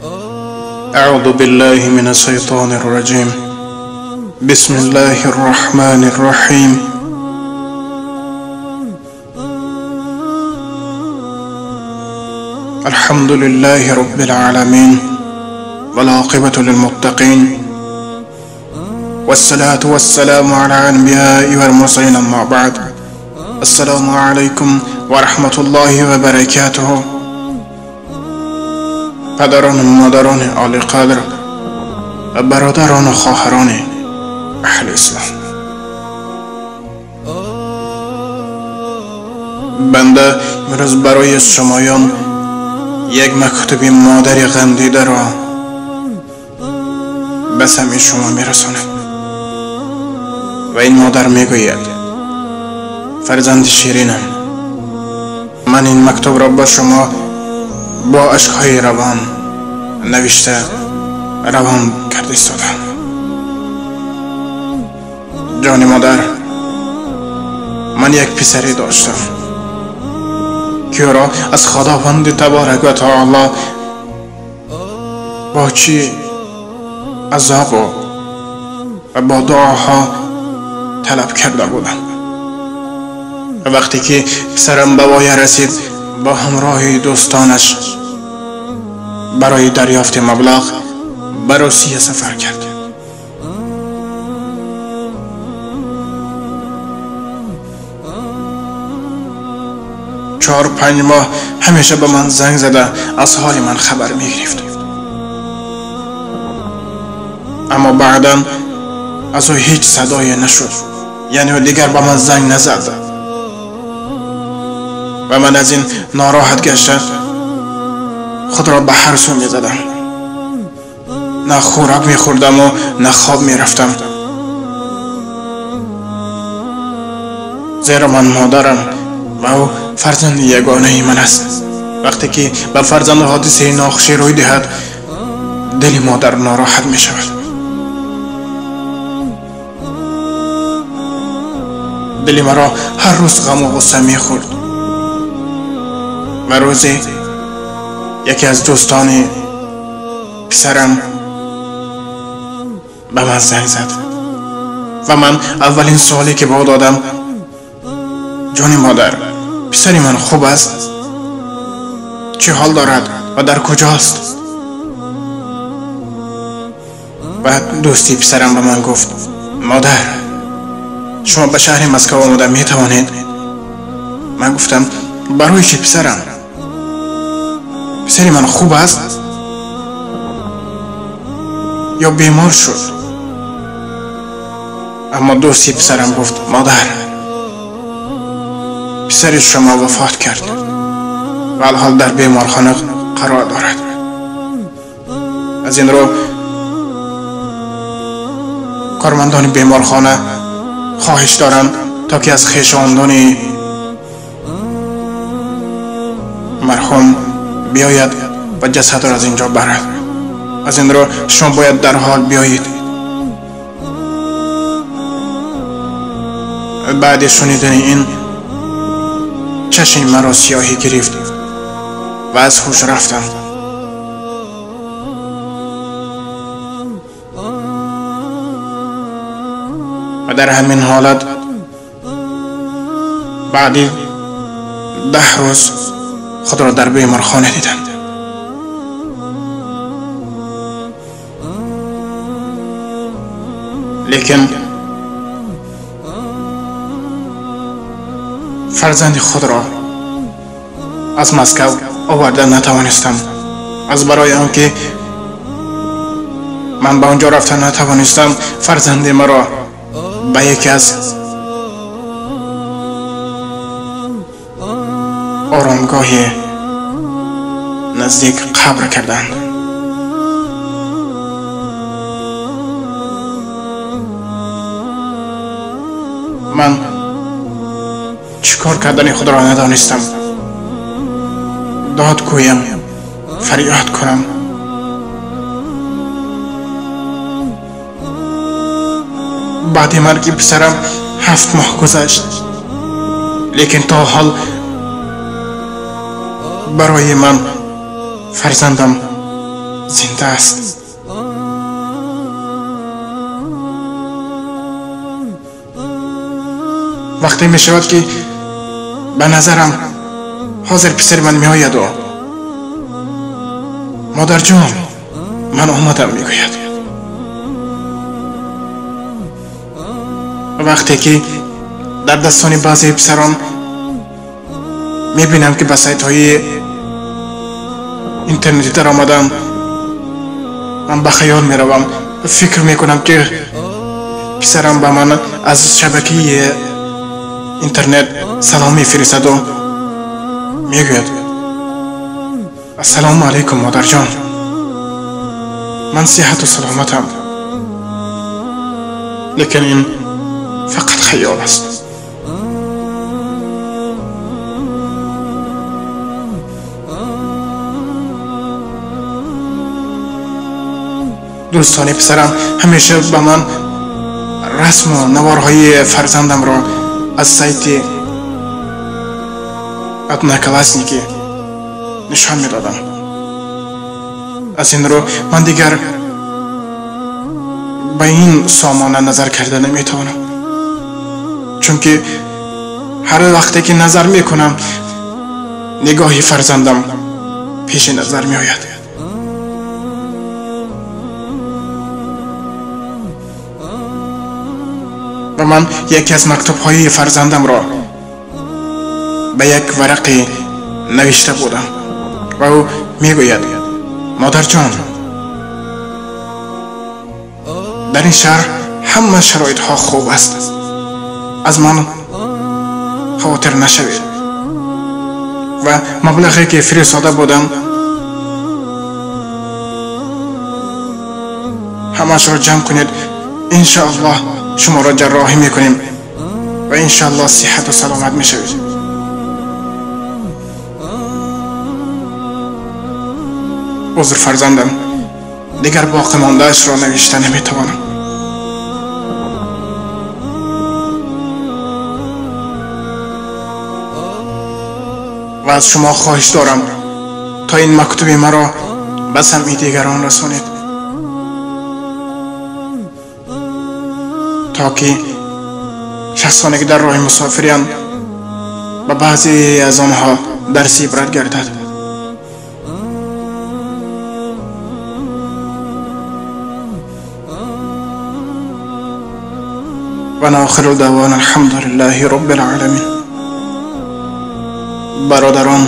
أعوذ بالله من الشيطان الرجيم. بسم الله الرحمن الرحيم. الحمد لله رب العالمين، والعاقبة للمتقين، والصلاة والسلام على الأنبياء والمرسلين، أما بعد. السلام عليكم ورحمة الله وبركاته. پدران و مادران عالی قدر و برادران و خواهران اهل اسلام، بنده امروز برای شمایان یک مکتوب مادر غمدیده را به سمع شما میرساند و این مادر میگوید: فرزند شیرینم، من این مکتوب را با شما با اشک‌های روان نوشته روان کرده ایستادم. جان مادر، من یک پسری داشتم که او را از خداوند تبارک و تعالی با چی عذاب و با دعاها طلب کرده بودم. و وقتی که پسرم به وایه رسید، با همراه دوستانش برای دریافت مبلغ به روسیه سفر کرد. 4-5 ماه همیشه به من زنگ زده از حال من خبر می گرفت، اما بعدا از او هیچ صدایی نشد، یعنی دیگر به من زنگ نزد و من از این ناراحت گشته خود را به هر سو می زدم. نه خوراک می خوردم و نه خواب می رفتم، زیرا من مادرم و او فرزند یگانه من است. وقتی که به فرزند حادثه ناخوشی روی دهد، دل مادر ناراحت می شود. دل مرا هر روز غم و غصه می خورد و روزی یکی از دوستان پسرم به من زنگ زد و من اولین سوالی که با او دادم: جان مادر، پسر من خوب است؟ چه حال دارد و در کجاست؟ و دوستی پسرم به من گفت: مادر، شما به شهر مسکو آمده می توانید؟ من گفتم: برای چی پسرم؟ پسر من خوب است یا بیمار شد؟ اما دوستی پسرم گفت: مادر، پسر شما وفات کرد و الحال در بیمارخانه قرار دارد. از این رو کارمندان بیمارخانه خواهش دارند تا که از خویشاوندان مرحوم بیاید و جسد را از اینجا برد. از این رو شما باید در حال بیایید. بعد شنیدن این، چشم مرا سیاهی گرفت و از هوش رفتم. و در همین حالت بعدی 10 روز خود را در بیمارخانه دیدم. لیکن فرزند خود را از مسکو آورده نتوانستم. از برای آنکه من به آنجا رفتن نتوانستم، فرزند مرا به یکی از آرامگاه نزدیک قبر کردند. من چیکار کردن خود را ندانستم. داد گویم، فریاد کنم. بعد مرگ پسرم 7 ماه گذشت، لیکن تا حال برای من فرزندم зинда аст. Вақте мешавад ки ба назарам ҳозир писари ман меояду модарҷон, ман омадам мегӯяд. Вақте ки дар дастони баъзе писарон мебинам ки ба сайтҳои интернетӣ даромадам, ман ба хаёл меравам, фикр мекунам ки писарам ба ман аз шабакаи интернет салом мефиристаду мегӯяд: ассалому алайкум модарҷон, ман сиҳату саломатам. Лекин ин фақат хаёл аст. Дӯстони писарам ҳамеша ба ман расму наворҳои фарзандамро аз сайти Одноклассники нишон медоданд. Аз ин рӯ ман дигар ба ин сомона назар карда наметавонам, чунки ҳар вақте ки назар мекунам нигоҳи фарзандам пеши назар меояд. Ва ман яке аз мактубҳои фарзандамро ба як варақе навишта будам ва ӯ мегӯяд: модарҷон, дар ин шаҳр ҳама шароитҳо хуб аст, аз ман хавотир нашавед. Ва маблағе ки фиристода будам ҳамаашро ҷамъ кунед, иншоаллоҳ шуморо ҷарроҳӣ мекунем ва иншоаллоҳ сиҳату саломат мешавед. Узр фарзандам, дигар боқӣ мондаашро навишта наметавонам. Ва аз шумо хоҳиш дорам то ин мактуби маро ба самъи дигарон расонед, то ки шахсоне ки дар роҳи мусофириянд ба баъзе аз онҳо дарси ибрат гардад. Ва охиру даъвона алҳамдулиллаҳи роббил оламин. Бародарон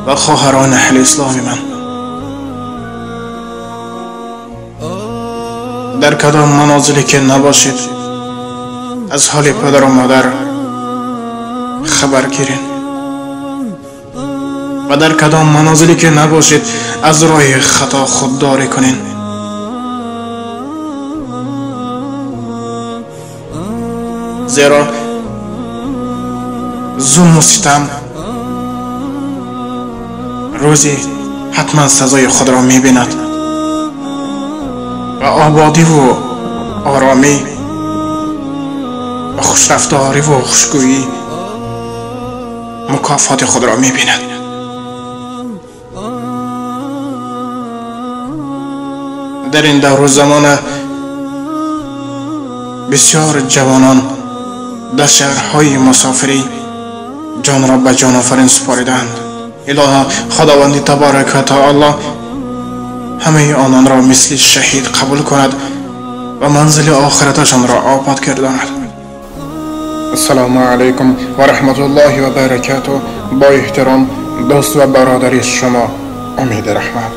ва хоҳарони аҳли исломи ман, дар кадом манозиле ки набошед аз ҳоли падару модар хабар гиред ва дар кадом манозиле ки набошед аз роҳи хато худдорӣ кунед. Зеро зулму ситам рӯзе ҳатман сазои худро мебинад ва ободиву оромӣ ва хушрафториву хушгӯӣ мукофоти худро мебинад. Дар ин давру замона бисёр ҷавонон дар шаҳрҳои мусофирӣ ҷонро ба ҷонофарин супоридаанд. Илоҳо Худованди табарак ва таоло ҳамаи ононро мисли шаҳид қабул кунад ва манзили охираташонро обод гардонад. Ассалому алайкум ва раҳматуллоҳи ва баракатуҳ. Бо эҳтиром дӯст ва бародари шумо Умеди Раҳмат.